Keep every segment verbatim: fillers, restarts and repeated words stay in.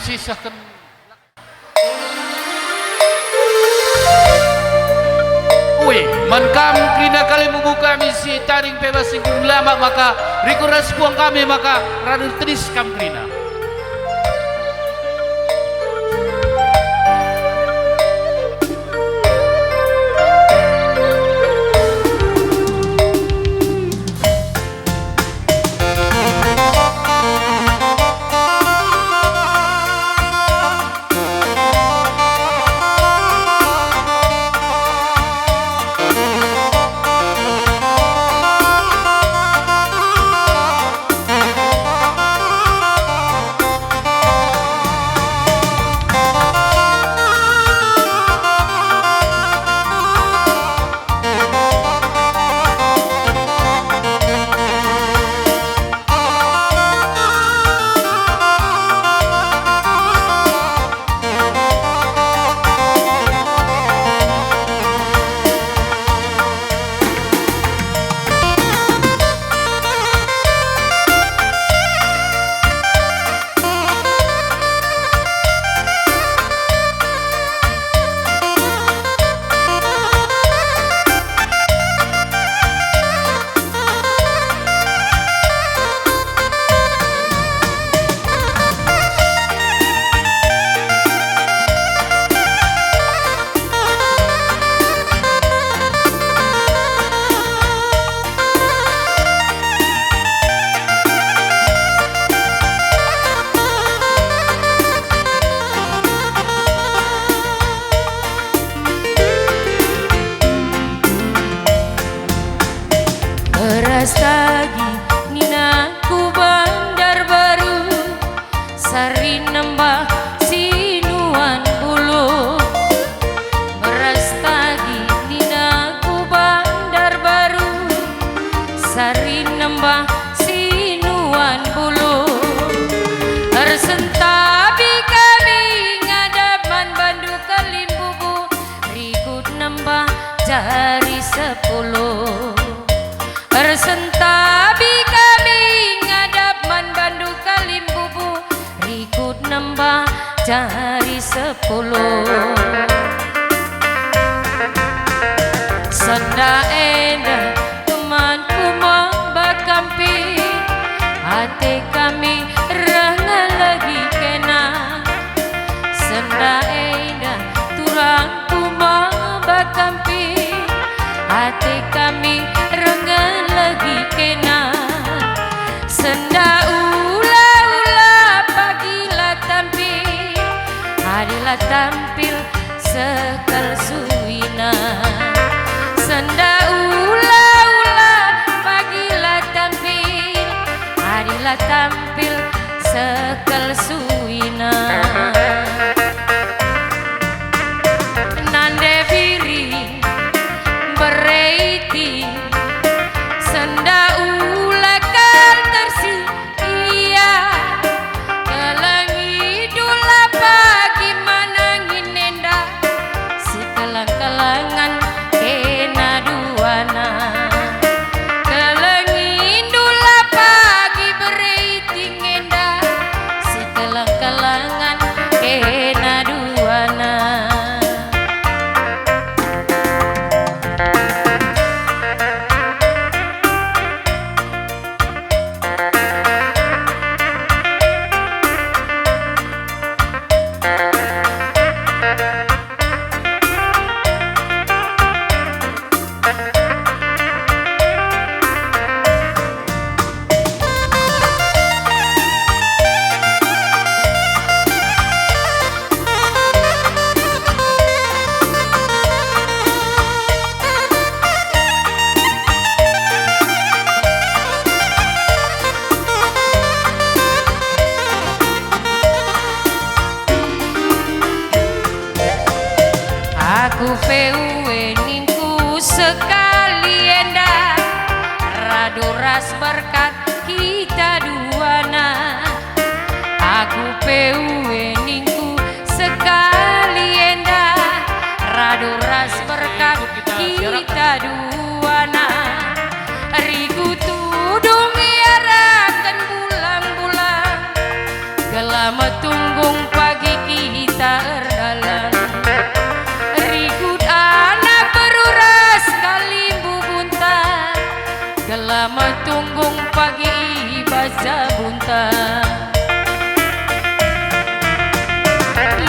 Sisehken. Ue, man kam kerina kalimbubu kami si tading pe bas si nggeluh maka rikut ras puang kami maka radu tedis kam kerina. Beras tagi nina ku Banjar Baru, sari nembah sinuan bulu. Beras tagi nina ku Banjar Baru, sari nembah sinuan bulu. Ersentabi kami ngadap man bandu kalimbubu, rikut nembah jari sepuluh. Ersentabi kami ngadap man bandu kalimbubu, rikut nembah jari sepuluh. Senda enda temanku maba kampi, ate kami reh ngelegi kena. Senda enda turangku maba kampi, ate kami reh ngelegi kena. Senda ula-ula pagi la tampil, adi la tampil sekel suina. Senda ula-ula pagi la tampil, adi la tampil sekel suina. Nande biring, bere iting, senda ula kal tersi ia. Kelengindu la pagi manangin enda, sikeleng-kelengen kena duana. Kelengindu la pagi bere iting enda, sikeleng-kelengen kena duana. Aku pe ue ningku sekali enda, radu ras berkat kita duana. Aku pe ue ningku sekali enda, radu ras berkat kita duana. Rigu tudung iaraken bulang-bulang, gelah metunggung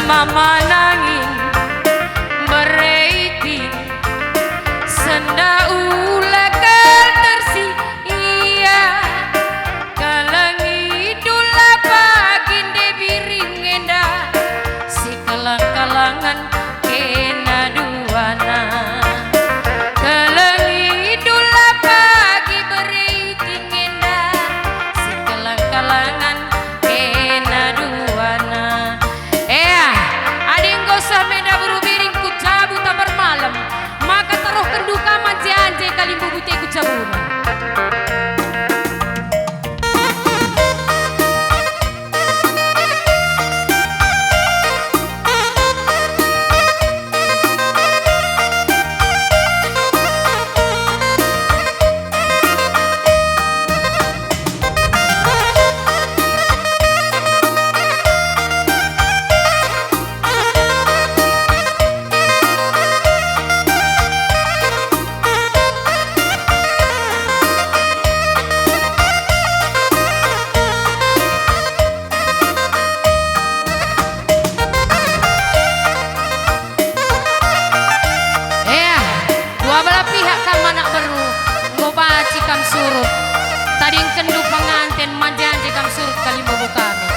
Paman angin, bere iting, senda ula kal tersi ia. Kelengi dula pagi nde biring enda, sikelang-kalangen kena duana. Kelengi dula pagi bere iting enda, sikelang-kalangen kena duana. Ea, adi enggo seh menda buru biring ku jabu tambar malem, maka tarohkenndu ka manje-anje kalimbubu te ku jabuna. Ea, dua belah pihak kam anak beru, enggo banci kam surut. Tadingkenndu penganten, manje-anje kam surut kalimbubu kami.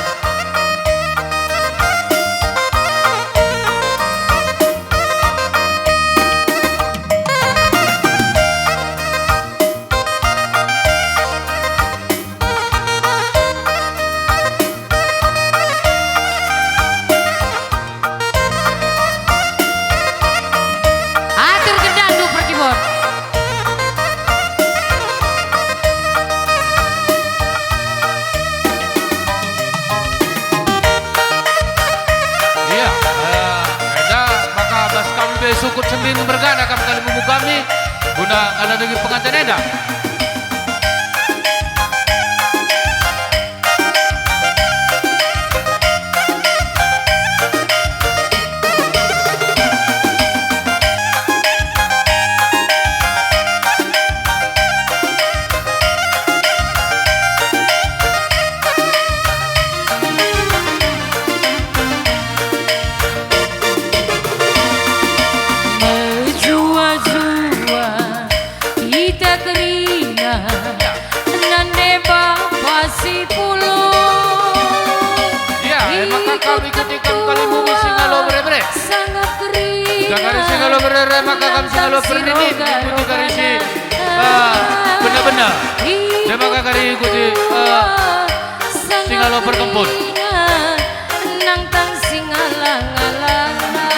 Atur gendanndu perkibot. Ia, eh, enda maka bas kami be sukut sendin mergana kam kalimbubu kami, guna ngandaliki penganten enda. Mejuah-juah kita kerina, nande bapa si pulo. Ya, e maka kam ikuti kam kalimbubu si ngalo bere-bere. Sangat kerina. Udah kari si ngalo bere-bere, maka kam si ngalo perninin, ikuti kari si, ah, bena-bena. E maka kari ikuti, ah, si ngalo perkempun. Nang tang singala-ngalana.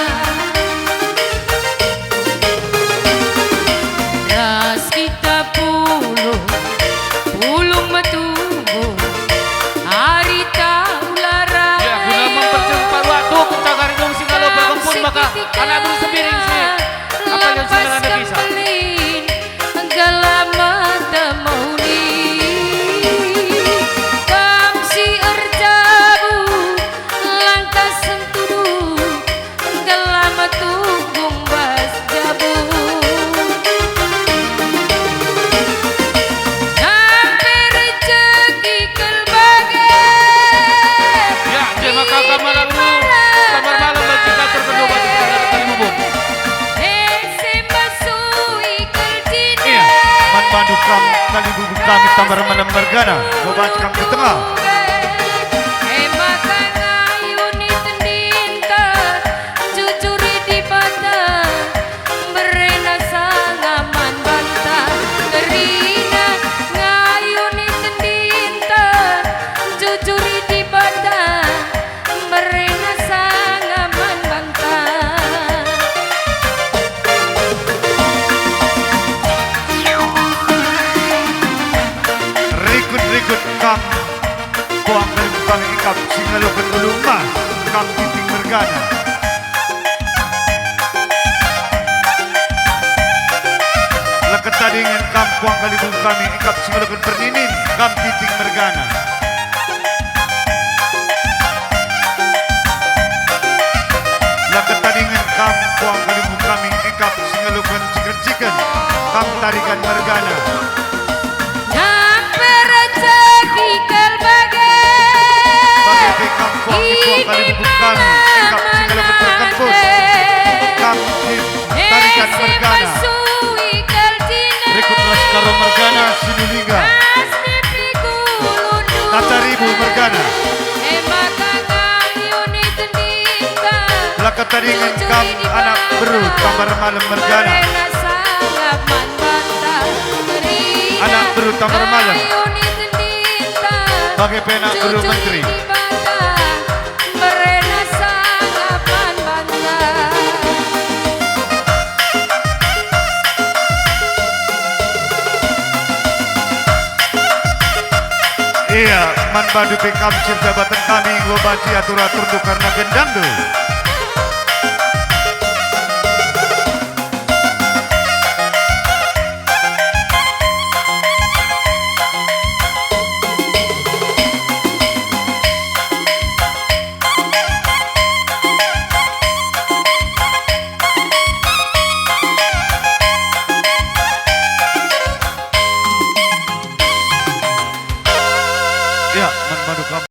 Ras kita pulung, pulung metubuh, ari taulara. Ya, guna mempercepat waktu, kita kari dong si ngalo perkempun, maka anak beru sepiring si, apa yang si ngerana kisah. Gelah mata mauli, kam si erjabu, langkah sentudu, gelah metunggung bas jabu. Nampe rejeki kal bage. Ya, terima kasih, Kamar Agung. Kamar malam dan kita terpenuh bagi perjalanan kami bubun. Iya, man bandu kam kalimbubu kami tambar malem mergana, bobat kam ku tengah. Mberena sanga man banta. Rikut-rikut kam, puang kalimbubu kami ikap si ngaloken ulu emas, kam Ginting mergana. Leket tadingen kam, puang kalimbubu kami ikap si ngaloken perninin, kam Ginting mergana. Leket tadingen kam, puang kalimbubu kami ikap si ngaloken ciken-ciken, kam Tarigan mergana. Nampe rejeki kal bage. Bage pe kam, puang kalimbubu kami ikap si Tadingen kam anak beru Tambar Malem mergana. Anak beru Tambar Malem. Bage pe anak beru menteri. Ia, man bandu pe kam sirjabaten kami enggo banci atur-aturndu kerna gendangndu.